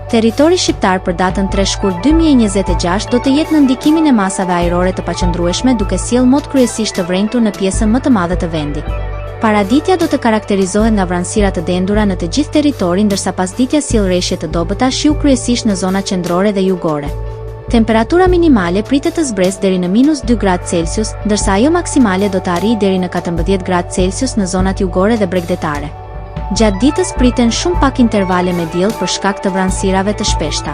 Territori shqiptar për datën 3 shkurt 2026 do të jetë nën ndikimin e masave ajrore të paqëndrueshme duke sjellë mot kryesisht të vrenjtur në pjesën më të madhe të vendit. Paraditja do të karakterizohet nga vranësira të dendura në të gjithë territorin ndërsa pasditja sjell reshje të dobëta shiu kryesisht në zonat qendrore dhe jugore. Temperatura minimale pritet të zbresë deri në minus 2 gradë Celsius, ndërsa ajo maksimale do të arrijë deri në 14 gradë Celsius në zonat jugore dhe bregdetare. Gjatë ditës priten shumë pak intervale me diell për shkak të vranësirave të shpeshta.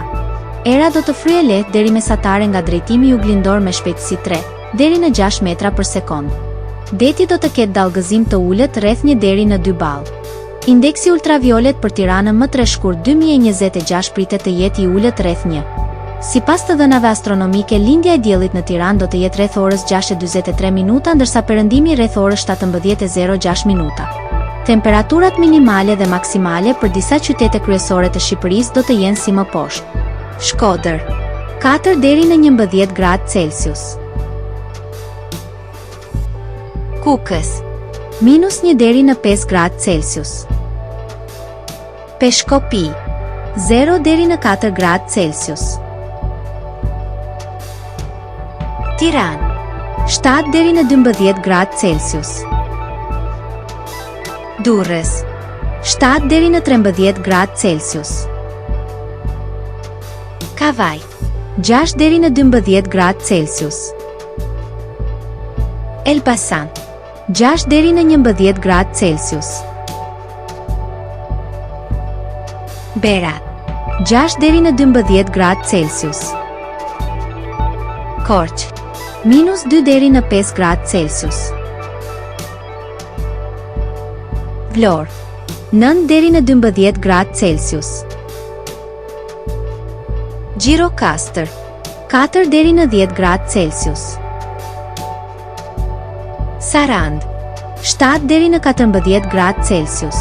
Era do të fryjë lehtë deri mesatare nga drejtimi juglindor me shpejtësi 3 deri në 6 metra për sekondë. Deti do të ketë dallgëzim të ulët rreth 1 deri në 2 ballë. Indeksi ultraviolet për Tiranën më 3 shkurt 2026 pritet të jetë i ulët rreth 1. Sipas të dhënave astronomike lindja e diellit në Tiranë do të jetë rreth orës 6:43 minuta ndërsa perëndimi rreth orës 17:06 minuta. Temperaturat minimale dhe maksimale për disa qytete kryesore të Shqipërisë do të jenë si më poshtë. Shkodër, 4 deri në 11 gradë Celsius. Kukës, minus 1 deri në 5 gradë Celsius. Peshkopi, 0 deri në 4 gradë Celsius. Tiranë, 7 deri në 12 gradë Celsius. Durrës, 7 deri në 13 gradë Celsius. Kavajë, 6 deri në 12 gradë Celsius. Elbasan, 6 deri në 11 gradë Celsius. Berat, 6 deri në 12 gradë Celsius. Korçë, minus 2 deri në 5 gradë Celsius. Vlorë, 9 deri në 12 gradë Celsius. Gjirokastër, 4 deri në 10 gradë Celsius. Sarandë, 7 deri në 14 gradë Celsius.